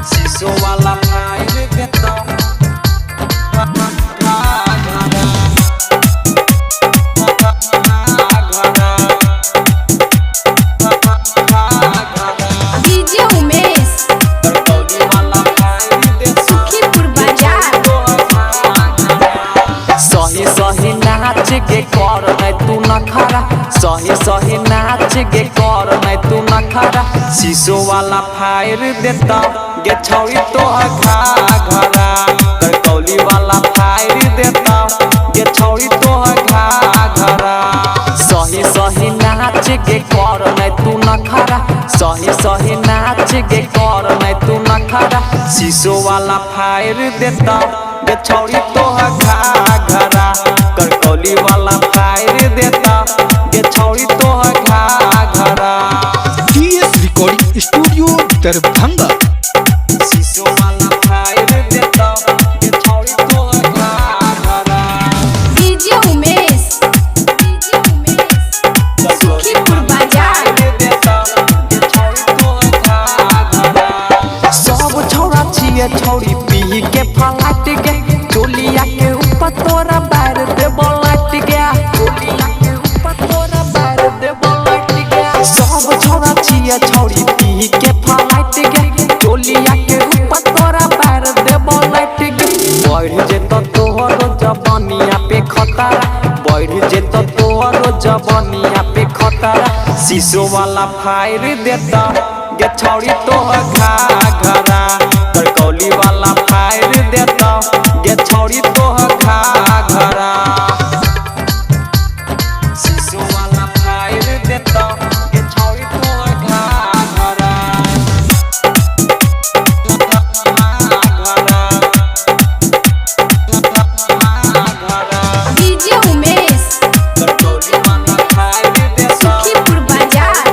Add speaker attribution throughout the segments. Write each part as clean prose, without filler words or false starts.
Speaker 1: शीशो वाला फायर देता
Speaker 2: डीजे उमेश, सुखीपुर बाजार।
Speaker 1: सही सही नाच के कर नहीं तू नखरा, सही सही नाच के कर नहीं तू नखरा। शीशो वाला फायर देता गे छौरी तोहर घाघरा। करकौली वाला फायर देता गे छौरी तोहर घाघरा। सही सही नाच के कर नहीं तू नखरा, सही सही नाच के कर नहीं तू नखरा। शीशो वाला फायर देता गे छौरी तोहर घाघरा। करकौली वाला फायर देता गे छौरी तोहर घाघरा।
Speaker 3: DS recording studio Darbhanga.
Speaker 1: शीशो वाला फायर देता गे छौरी तोहर घाघरा।
Speaker 2: डीजे उमेश, सुखीपुर बाजार।
Speaker 1: सब छौरा छिए छौरी पी के फलाट गे, चोलिया के ऊपर तोरा बैर देबो लाट गे। चोलिया के ऊपर तोरा बैर देबो लाट गे। सब छौरा छिए छौरी पी के फलाट गे, चोलिया के ऊपर तोरा बैर देबो लाट गे। बढ़ जेतो तोहर जवानिया पे खतरा, बढ़ जेतो तोहर जवानिया पे खतरा। शीशो वाला फायर देता गे छौरी तोहर घाघरा। करकौली वाला फायर देता गे छौरी तोहर घाघरा। शीशो वाला फायर देता गे छौरी तोहर घाघरा।
Speaker 2: डीजे उमेश, सुखीपुर बाजार।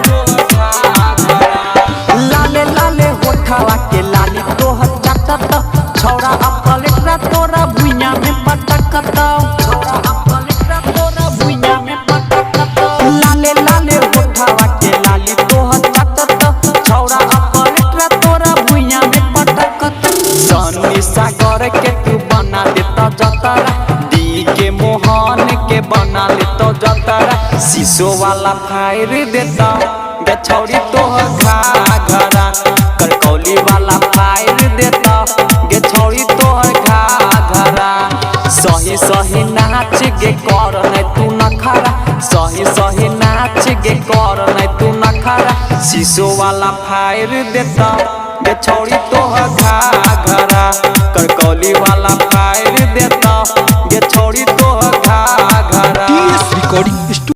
Speaker 1: लाले लाले होठवा के लाली तोहर चटत, छौरा अपलेटरा तोरा भुइया में पटकत। छौरा अपलेटरा तोरा भुइया में पटकत। लाले लाले होठवा के लाली तोहर चटत, छौरा अपलेटरा तोरा भुइया में पटकत। सन्नी सागर के तू बना देता जतरा, डी के मोहन के बना लेता जतरा। शीशो वाला फायर देता गे छौरी तोहर घाघरा। करकौली वाला फायर देता गे छौरी तोहर घाघरा। सही सही नाच गे कर नहीं तू नखरा, सही सही नाच गे कर नहीं तू नखरा। शीशो वाला फायर देता गे छौरी तोहर घाघरा। करकौली वाला फायर देता गे छौरी तोहर घाघरा।
Speaker 3: DS recording studio.